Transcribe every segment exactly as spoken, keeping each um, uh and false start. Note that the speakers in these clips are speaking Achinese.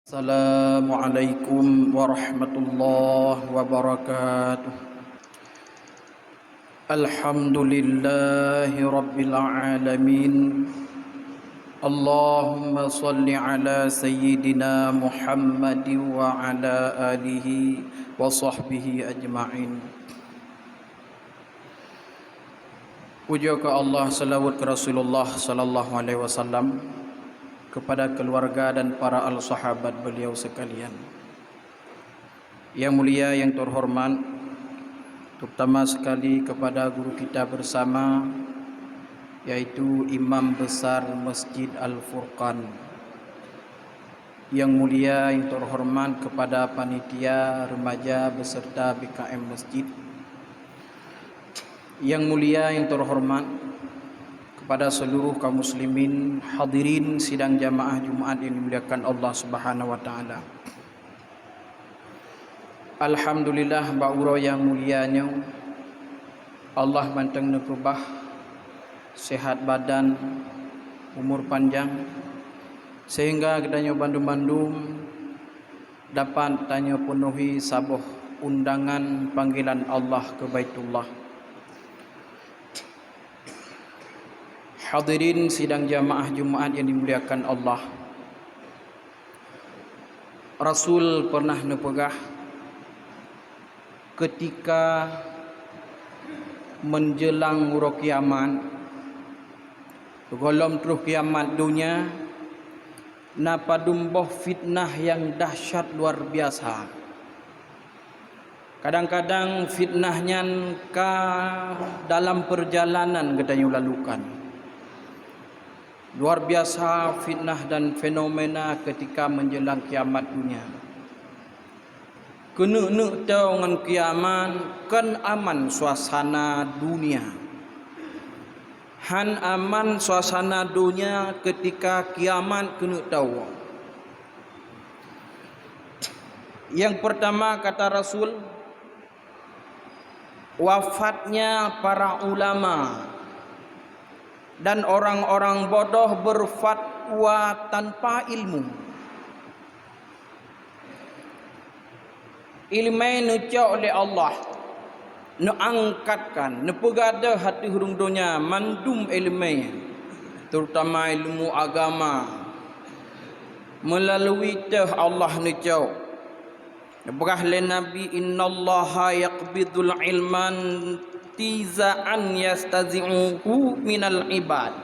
Assalamualaikum warahmatullahi wabarakatuh. Alhamdulillahi rabbil alamin. Allahumma salli ala sayyidina Muhammadin wa ala alihi wa sahbihi ajma'in. Puja keu Allah, salawat keu Rasulullah sallallahu alaihi wasallam, kepada keluarga dan para al sahabat beliau sekalian. Yang mulia, yang terhormat, terutama sekali kepada guru kita bersama, yaitu Imam Besar Masjid Al-Furqan. Yang mulia, yang terhormat kepada panitia remaja beserta B K M masjid. Yang mulia, yang terhormat kepada seluruh kaum muslimin, hadirin sidang jamaah Jumat yang dimuliakan Allah Subhanahu wa taala. Alhamdulillah, bak uroe nyang mulia nyoe, Allah mantong neupeubah sehat badan, umur panjang, sehingga geutanyoe bandum-bandum dapat tanyoe peunuhi saboh undangan panggilan Allah keu Baitullah. Hadirin sidang jamaah Jumat yang dimuliakan Allah, Rasul pernah neupeugah, ketika menjelang uroe kiamat, gohlom troh kiamat donya, na padum boh fitnah nyang dahsyat luar biasa. Kadang-kadang fitnah nyan ka dalam perjalanan geutanyoe lalukan. Luar biasa fitnah dan fenomena ketika menjelang kiamat dunia. Keuneuk-neuk toe ngon kiamat kon aman suasana dunia. Han aman suasana dunia ketika kiamat keuneuk toe. Yang pertama, kata Rasul, wafatnya para ulama dan orang-orang bodoh berfatwa tanpa ilmu. Ileumèe neucok lé Allah, neuangkatkan, neupeugadôh ateueh rhueng donya mandum ileumèe, terutama ilmu agama. Meulalui teuh Allah neucok. Neupeugah lé Nabi, "Innallaha yaqbidul ilma intiza'an yastazi'uhu minal ibad."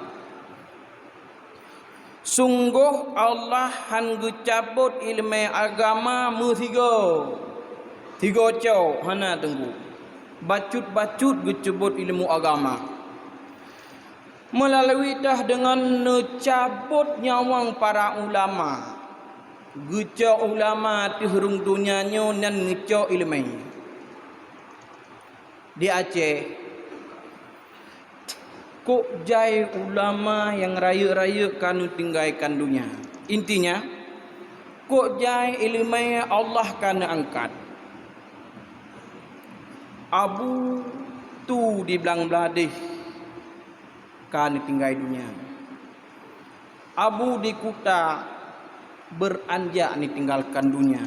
Sunggoh Allah han geucabot ileumèe agama meusigoe. Sigoe cok, hana teungku. Bacut-bacut geucabot ilmu agama. Meulalui teuh deungon neucabot nyawöng para ulama. Geucok ulama ateueh rhueng donya nyoe nyan neucok ileumèe. Di Aceh, kok jai ulama nyang rayeuk-rayeuk ka neutinggaikan donya. Intinya, kok jai ileumèe Allah ka neuangkat. Abu Tu di Blang Bladeh ka neutinggai dunia. Abu di Kuta beuranjak neutinggalkan dunia.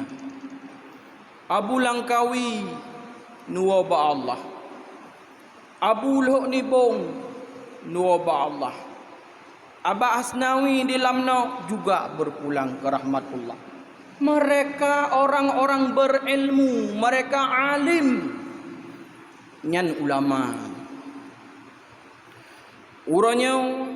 Abu Langkawi neuwoe bak Allah. Abu Lhok Nibong neuwoe bak Allah. Abah Asnawi di Lamnok juga berpulang ke rahmatullah. Mereka orang-orang berilmu, mereka alim. Nyan ulama. Uroe nyoe,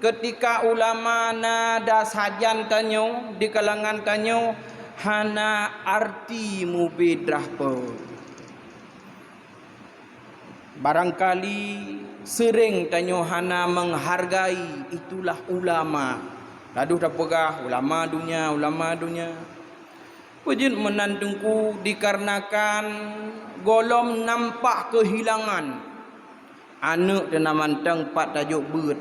keutika ulama na da sajan tanyoe di kalangan tanyoe, hana arti mubi drah peue. Barangkali seuréng tanyoe hana menghargai itulah ulama. Ladôh tapeugah, "Ulama dunia, ulama dunia." Peue jeuet meunan teungku, dikarenakan gohlom nampak keuhilangan. Aneuk teuh na mantong pat tajok beuet.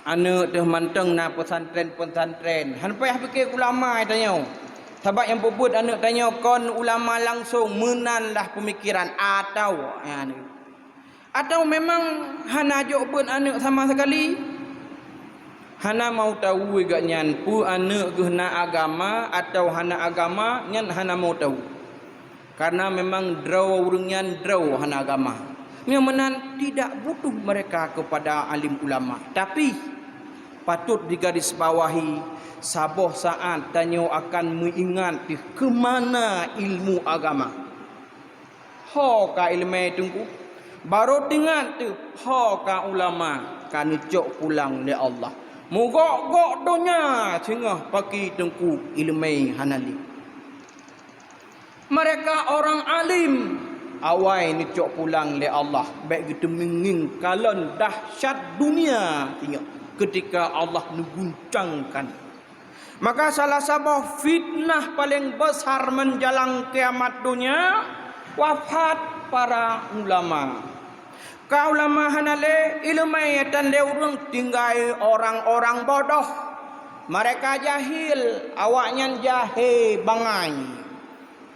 Aneuk teuh mantong na peusantren-peusantren. Han payah pike ulama tanyoe. Sabab nyang peubuet aneuk tanyoe kon ulama langsong, meunan lah peumikiran atawa, ya, ni. Atawa memang hana jok beuet aneuk sama sekali? Hana mau tahu gobnyan peue aneuëk geuh na agama atawa hana agama, nyan hana mau tahu. Karena memang droe ureuëng nyan droe hana agama. Nyang meunan tidak butuh mereka kepada alim ulama. Tapi, patut digarisbawahi, saboh saat tanyoe akan meuingat deuh keu mana ilmu agama. Ho ka iéleumé teungku, barô teuingat teuh ho ka ulama ka neucok pulang lé Allah. Meugok-gok donya singoh paki teungku iéleumé hana lé. Mereka orang alim, awai neucok pulang lé Allah, bék geuteumeungieng kalon dahsyat dunia singoh ketika Allah neuguncangkan. Maka salah saboh fitnah paleng besar menjelang kiamat dunia, wafat para ulama. Ka ulama hana lé, iéleumé tan lé ureuëng, tinggai orang-orang bodoh. Mereka jahil, awaknyan jahé bangai.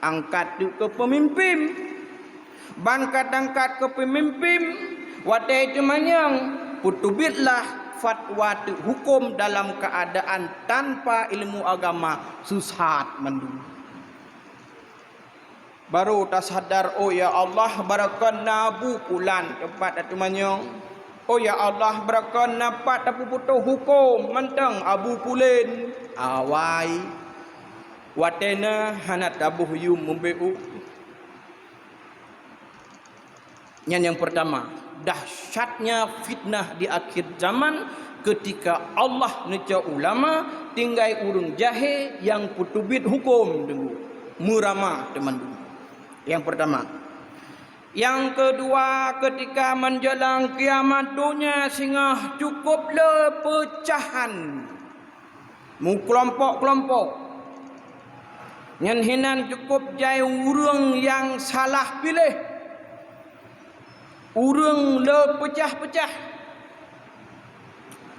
Angkat teuk keu peumimpin. Ban ka tangkat keu peumimpin, watée teumanyong, peuteubiet lah fatwa teuk huköm dalam keuadaan tanpa ilmu agama, seusat mandum. Barô tasadar, "Oh ya Allah, barokon na Abu Pulan teumpat tateumanyong. Oh ya Allah, barokon na pat tapeuputoh huköm mantong Abu Pulen." Awai. Watée na hana taboh yum meubeuet. Nyan nyang peurtama, dahsyatnya fitnah di akhir zaman, ketika Allah neucok ulama, tinggai ureuëng jahé nyang peuteubiet huköm deungon meurama teumandum. Nyang peurtama. Nyang keudua, ketika menjelang kiamat dunia singoh cukup le peucahan. Meukelompok-kelompok. Nyan hinan cukup jai ureuëng nyang salah piléh. Ureuëng le peucah-peucah.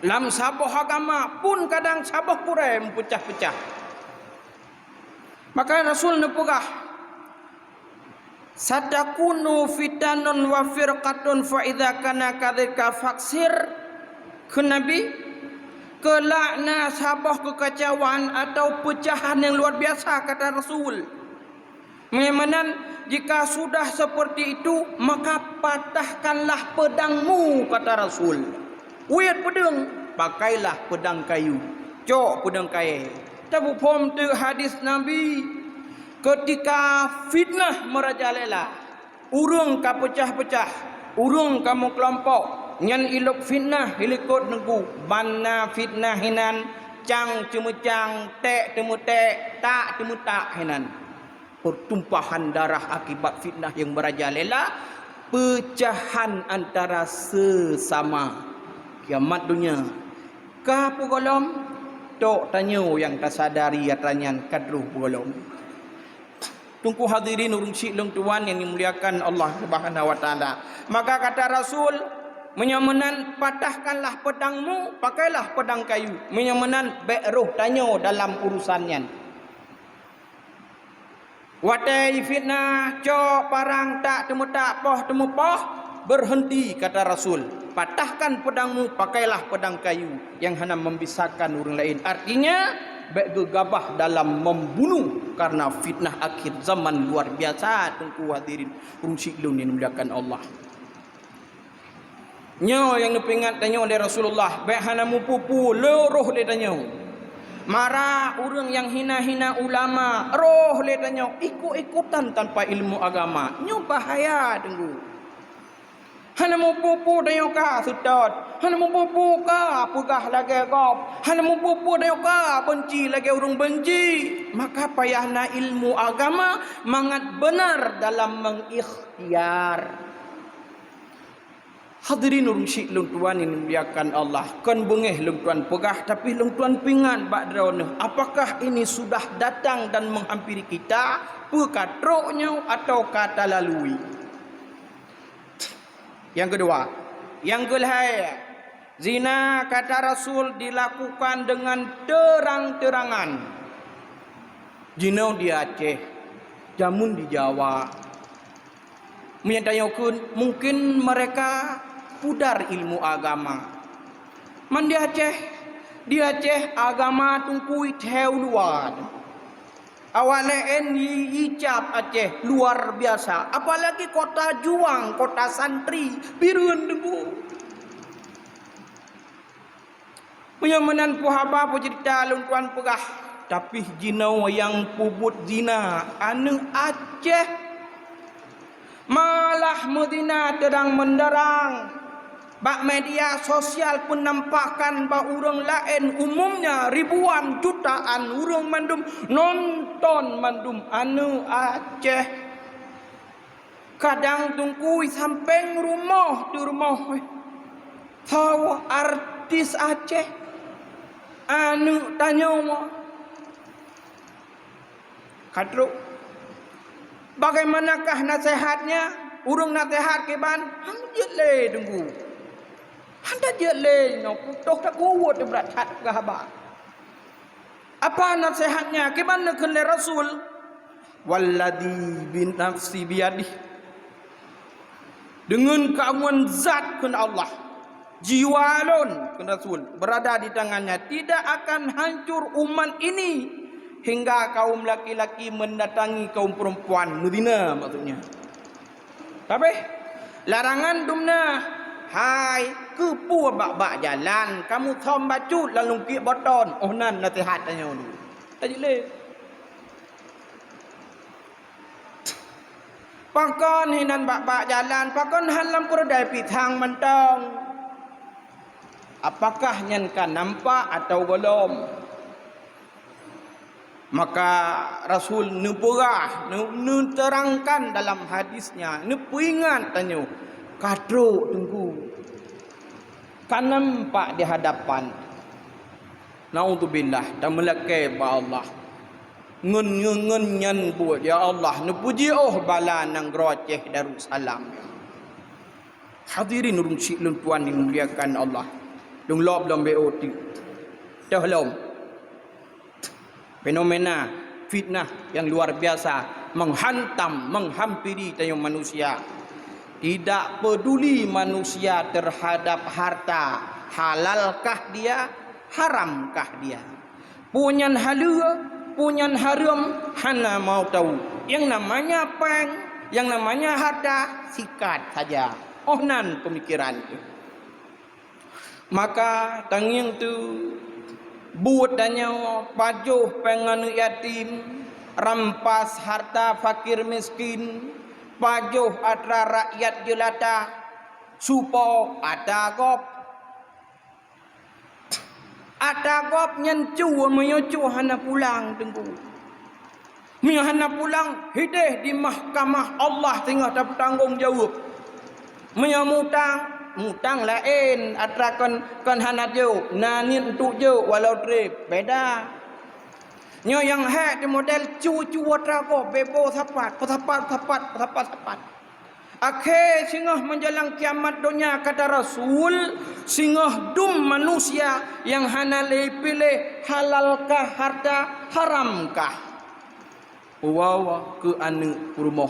Lam saboh agama pun kadang saboh gurée meupeucah-peucah. Maka Rasul neupeugah, "Satakunu fitanun wa firqatun fa idza kana kadzalika faksir," kheun Nabi, "Keulak na saboh keukacauan atawa peucahan nyang luar biasa," kata Rasul. Meunyoe meunan, jika sudah seperti itu, maka patahkanlah pedangmu, kata Rasul. Weuet peudeueng, pakailah pedang kayu. Cok pedang kayée. Tapeuphom teuk hadis Nabi, ketika fitnah meurajalela, ureuëng ka peucah-peucah, ureuëng ka meukelompok, nyan ilok fitnah ilikot neugui, ban na fitnah hinan, cang ceumeucang, ték teumeuték, tak teumeutak hinan. Pertumpahan darah akibat fitnah yang merajalela, pecahan antara sesama. Kiamat dunia ka peugolom, tok tanyoe nyang tasadari atra nyan ka troh peugolom. Teungku hadirin ureuëng syik lôn tuan yang dimuliakan Allah Subhanahu wa Taala. Maka kata Rasul, "Meunyoe meunan, patahkanlah pedangmu, pakailah pedang kayu. Meunyoe meunan, bék roh tanyoe dalam urusan nyan." Watée jifitnah, cok parang tak teumeutak, poh teumeupoh, berhenti, kata Rasul, "Patahkan pedangmu, pakailah pedang kayu yang hana membisakan ureuëng laén." Artinya, bék geugabah dalam membunuh karena fitnah akhir zaman luar biasa, teungku hadirin ureuëng syik lôn yang dimuliakan Allah. Nyoe nyang neupeuingat tanyoe lé Rasulullah, bék hana meupupu le roh lé tanyoe. Mara ureuëng nyang hina-hina ulama, roh lé tanyoe ikut-ikutan tanpa ilmu agama. Nyoe bahaya, teungku. Hana meupupu tanyoe ka seutôt, hana meupupu ka peugah lagée gob, hana meupupu tanyoe ka beunci lagée ureuëng beunci. Maka payah na ilmu agama mangat beunar dalam mengikhtiar. Hadirin ureuëng syik lôn tuan yang dimuliakan Allah, kon beungéh lôn tuan peugah, tapi lôn tuan peuingat bak droeneuh, apakah ini sudah datang dan menghampiri kita, peu ka trok nyoe atawa ka talalui? Nyang keudua, nyang keulhée, zina kata Rasul dilakukan dengan terang-terangan. Jinoe di Aceh, jameun di Jawa. Meunyoe tanyoe kheun, mungkin mereka pudar ilmu agama. Man di Aceh, Di Aceh agama Teungku thèe u luwa. Awak laén yi-, yicab Aceh luar biasa, apalagi kota juang, kota santri, Bireuen Teungku. Meunyoe meunan peue haba, peue ceurita lôn tuan peugah, tapi jinoe nyang peubuet zina aneuk Aceh. Malah meuzina terang-meunerang bak media sosial, peunampakkan bak ureuëng laén, umumnya ribuan jutaan ureuëng mandum nonton, mandum aneuk Aceh. Kadang Teungku sampéng rumoh teuh rumoh, tho artis Aceh, aneuk tanyoe. Ka trok. Bagaimanakah naseuhatnya? Ureuëng naseuhat kiban, han jeuet lé Teungku. Han jeuet lé, nyoe putôh takuwot brat that keu haba. Apa naseuhatnya? Kiban neukheun lé Rasul, "Walladzi bi nafsi biyadih." Deungon keuamuan zat kheun Allah, jiwa lôn, kheun Rasul, berada di tangannya, tidak akan hancur umat ini hingga kaum laki-laki mendatangi kaum perempuan, meuzina maksudnya. Tapi larangan dumna, hai, keupeue bak-bak jalan kamu thom bacut lalu kiek boton, oh nan naseuhat tanyoe dulu. Tajilé. Pakon hinan bak-bak jalan, pakon han lam keudai pisang mantong? Apakah nyan ka nampak atawa gohlom? Maka Rasul neupeugah, neu-, neuterangkan dalam hadisnya, neupeuingat tanyoe, ka trok Teungku, ka nampak di hadapan. Naudzubillah, tameulakée bak Allah. Ngon, ngon, ngon nyan buet, ya Allah, neupuji oh bala nanggroe Aceh Darussalam. Hadirin ureuëng syik lôn tuan yang dimuliakan Allah. Lôn lom lom B O T. Toh lom. Fenomena fitnah yang luar biasa menghantam, menghampiri tanyoe manusia. Tidak peduli manusia terhadap harta, halalkah dia, haramkah dia. Peue nyan haleue, peue nyan hareuem, hana mau tahu. Yang namanya péng, yang namanya harta, sikat saja. Oh nan pemikiran. Maka tangieng tu buet tanyoe, pajoh péng aneuk yatim, rampas harta fakir miskin, pajoh atra rakyat jeulata, supo atra gob. Atra gob nyan cue, meunyoe cue hana pulang Teungku. Meunyoe hana pulang, hideh di mahkamah Allah singoh tapeutanggong jaweueb. Meunyoe mutang, mutang laén, atra kon, kon hana jok, na niet untuk jok walau treb, beda. Nyoe nyang hék di model cue-cue atra gob, bebo sapat, peusapat, sapat, peusapat, sapat. Akhé singoh meujalan kiamat donya, kata Rasul, singoh dum manusia nyang hana lé piléh halalkah harta, haramkah. Wawa keu aneuk peurumoh.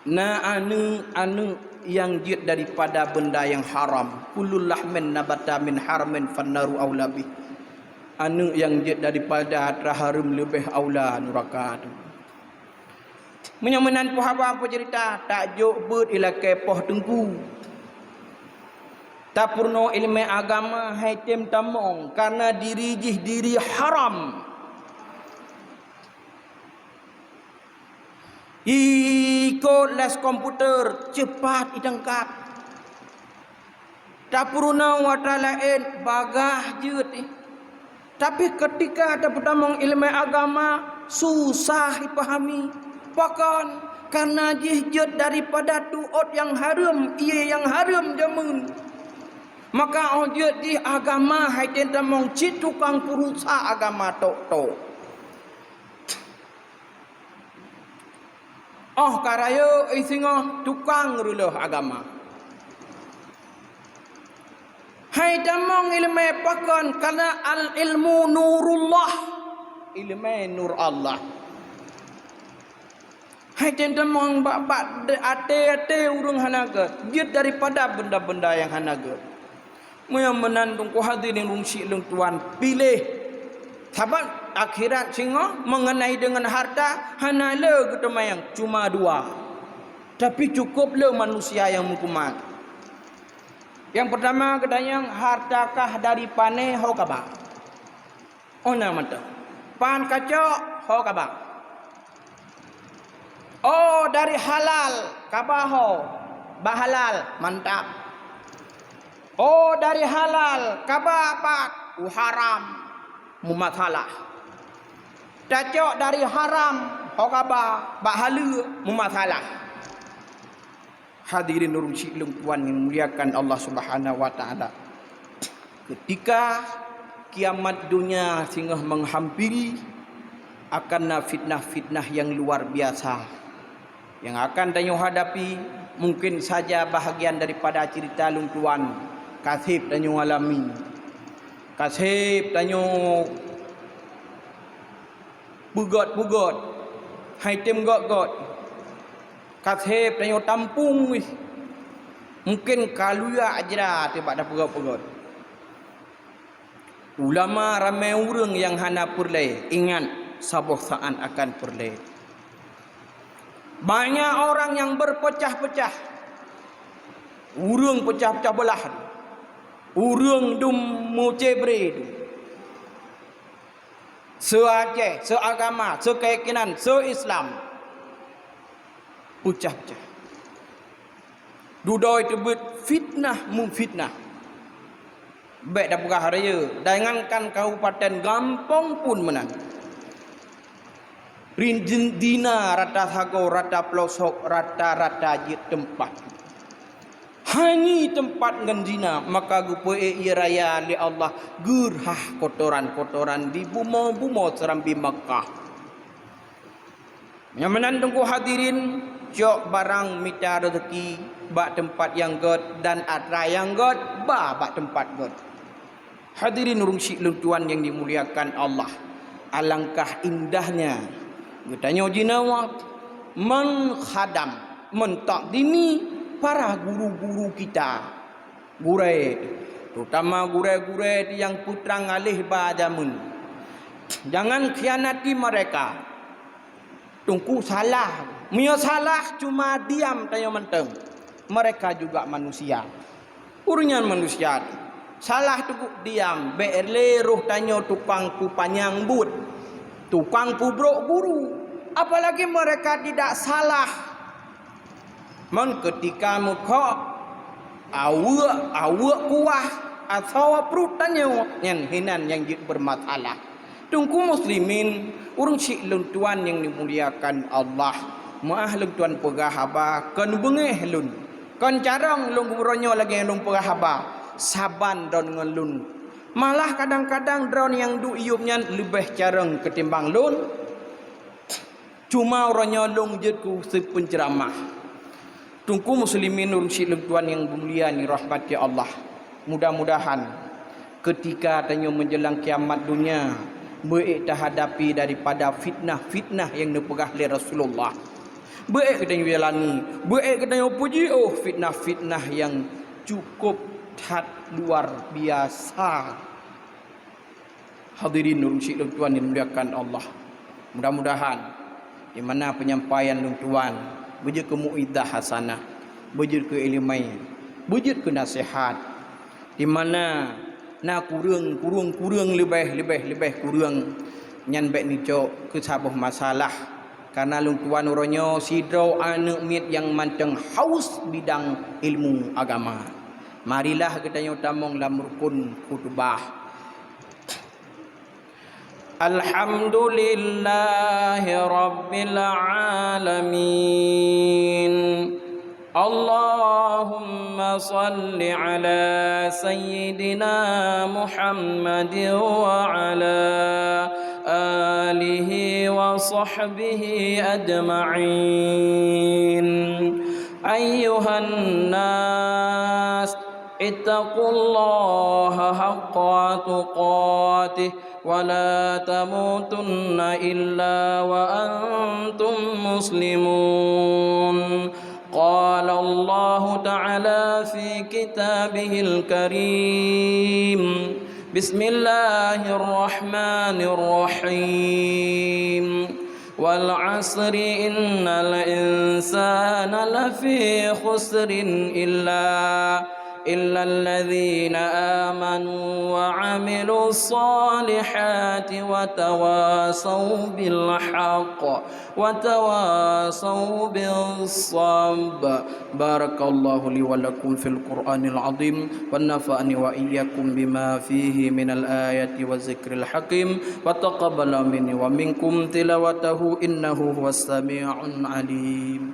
Na aneuk-aneuk nyang jeuet daripada benda nyang haram. Kullu lahmin nabata min haramin fannaru aula bih. Aneuk nyang jeuet daripada atra hareuem leubeh aula nuraka tu. Meunyoe meunan peue haba peucerita, tajok beuet ilakée poh Teungku. Tapeurunoe iéleumé agama hai tem tamong, kareuna diri jih diri haram. Ikot les komputer, cepat itangkap. Tapeurunoe atra laén, bagah jeuet. Tapi keutika tapeutamong iéleumé agama, susah ipahami. Pakon? Kareuna jih jeuet daripada tuôt nyang hareuem, ié nyang hareuem jameun. Maka óh jeuet jih agama hai tem tamong cit tukang peurusak agama tok-tok. Óh ka rayeuk singoh tukang reulôh agama. Hai tamong iéleumé pakon, kareuna al-ilmu nurullah, iéleumé nur Allah. Hai tem tamong bak, bak até-até ureuëng hana gét, jeuet daripada benda-benda nyang hana gét. Meunyoe meunan teungku hadirin ureuëng syiek lôn tuan, piléh. Sabab akhirat singoh mengenai dengan harta hana le geuteumanyong, cuma dua. Tapi cukup le manusia nyang meukumat. Nyang peurtama geutanyong, harta kah dari pané ho kaba? Oh na mantong. Pan kacok ho kaba? Oh dari halal kaba ho? Ba halal, mantap. Oh dari halal kaba pat? U haram, mumasalah. Tacok dari haram ho kaba? Ba haleue, mumasalah. Hadirin ureuëng syiek lôn tuan nyang dimuliakan Allah Subhanahu wa Taala. Ketika kiamat dunia singoh menghampiri, akan na fitnah-fitnah yang luar biasa yang akan tanyoe hadapi. Mungkin saja bahagian daripada cerita lôn tuan kaseb tanyoe alami, kaseb tanyoe peugöt-peugöt, hai tem göt-göt. Kaseb tanyoe tampung wih. Mungkin ka luyak jra teuh bak tapeugöt-peugöt. Ulama ramé ureuëng nyang hana peureulée, ingat, saboh saát akan peureulée. Banyak orang yang berpecah-pecah. Ureuëng pecah-pecah beulah. Ureuëng dum meucebre. Seu Aceh, seu agama, seu keyakinan, seu Islam. Pecah-pecah. Dudoe teubiet fitnah meufitnah. Bék tapeugah rayeuk, jangankan kabupaten, gampông pun meunan. Rin zina rata sagoe, rata peulosok, rata-rata jeuet teumpat. Hana teumpat ngon zina, maka geupeuék ie raya lé Allah geurhah kotoran-kotoran di bumoe-bumoe seurambi Makkah. Nyang meunan teungku hadirin, cok barang mita reuzeuki bak teumpat nyang göt dan atra nyang göt ba bak teumpat göt. Hadirin ureuëng syiek lôn tuan nyang dimuliakan Allah, alangkah indahnya geutanyoe jinoe mengkhadam, mentakdimi para guru-guru kita. Gurée, terutama gurée-gurée nyang peutrang aléh ba jameun. Jangan khianati mereka. Teungku salah. Meunyoe salah, cuma diam tanyoe mantong. Mereka juga manusia. Ureuëng nyan manusia. Salah teungku diam, bék lé roh tanyoe tukang peupanyang buet, tukang peubrok guru. Apalagi mereka tidak salah. Mon keutika meukhok, aweuek, aweuek kuah, asoe pruet tanyoe, nyan hinan nyang jeuet beurmasalah. Teungku muslimin, ureuëng syiek lôn tuan nyang dimuliakan Allah, meuáh lôn tuan peugah haba, kon beungéh lôn, kon carông lôn geumeurônyoe lagée lôn peugah haba, saban droe ngon lôn. Malah kadang-kadang droe nyang duek yuem nyan leubeh carông keutimbang lôn. Cuma uroe nyoe lôn jeuet keu seupeunceramah. Teungku muslimin ureuëng syiek lôn tuan nyang mulia nyang dirahmati Allah. Mudah-mudahan keutika tanyoe menjelang kiamat dunia, beuék tahadapi daripada fitnah-fitnah nyang neupeugah lé Rasulullah. Beuék geutanyoe jalani, beuék geutanyoe peujiôh fitnah-fitnah nyang cukup that luar biasa. Hadirin ureuëng syiek lôn tuan nyang dimuliakan Allah. Mudah-mudahan di mana penyampaian lôn tuan beujeuet keu mauidhah hasanah, beujeuet keu iéleumé, beujeuet keu naseuhat. Di mana na kureueng, kureueng, kureueng leubeh, leubeh, leubeh kureueng, nyan bék neucok keu saboh masalah. Kareuna lôn tuan uroe nyoe sidroe aneuëk miet nyang mantong haus bidang ilmu agama. Marilah geutanyoe tamong lam rukun khutubah. Alhamdulillahi rabbil alamin. Allahumma salli ala sayyidina Muhammad wa ala alihi wa sahbihi ajma'in. Ayyuhan nas, ittaqullaha haqqa tuqatih wa la tamutunna illa wa antum muslimun. Qala الله تعالى في كتابه الكريم. بسم الله الرحمن الرحيم. والعصر إن الإنسان لفي خسر إلا إلا الذين آمنوا وعملوا الصالحات وتواصوا بالحق وتواصوا بالصبر. بارك الله لي ولكم في القرآن العظيم، ونفعني وإياكم بما فيه من الآيات والذكر الحكيم، وتقبل مني ومنكم تلاوته، إنه هو السميع العليم.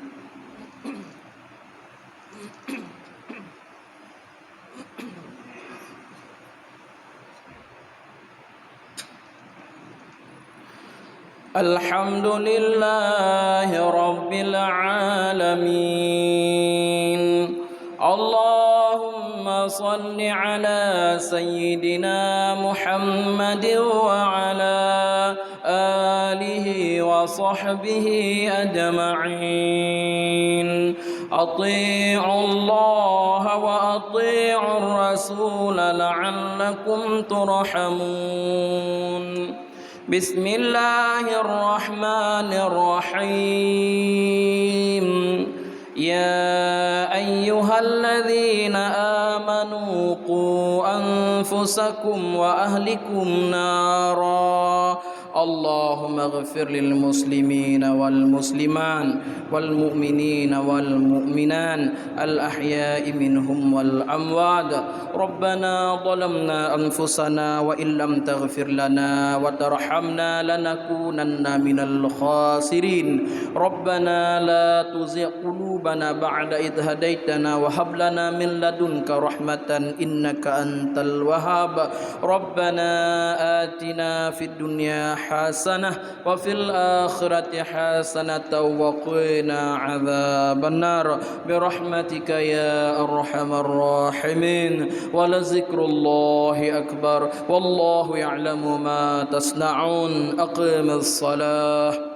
الحمد لله رب العالمين. اللهم صل على سيدنا محمد وعلى آله وصحبه أجمعين. أطيعوا الله وأطيعوا الرسول لعلكم ترحمون. بسم الله الرحمن الرحيم. يا أيها الذين آمنوا قوا أنفسكم وأهلكم نارا. اللهم اغفر للمسلمين والمسلمات والمؤمنين والمؤمنات الأحياء منهم والأموات. ربنا ظلمنا أنفسنا وإن لم تغفر لنا وترحمنا لنكونن من الخاسرين. ربنا لا تزغ قلوبنا بعد إذ هديتنا وهب لنا من لدنك رحمة إنك أنت الوهاب. ربنا آتنا في الدنيا حسنة وفي الآخرة حسنة وقنا عذاب النار برحمتك يا أرحم الراحمين. ولذكر الله أكبر والله يعلم ما تصنعون. أقم الصلاة.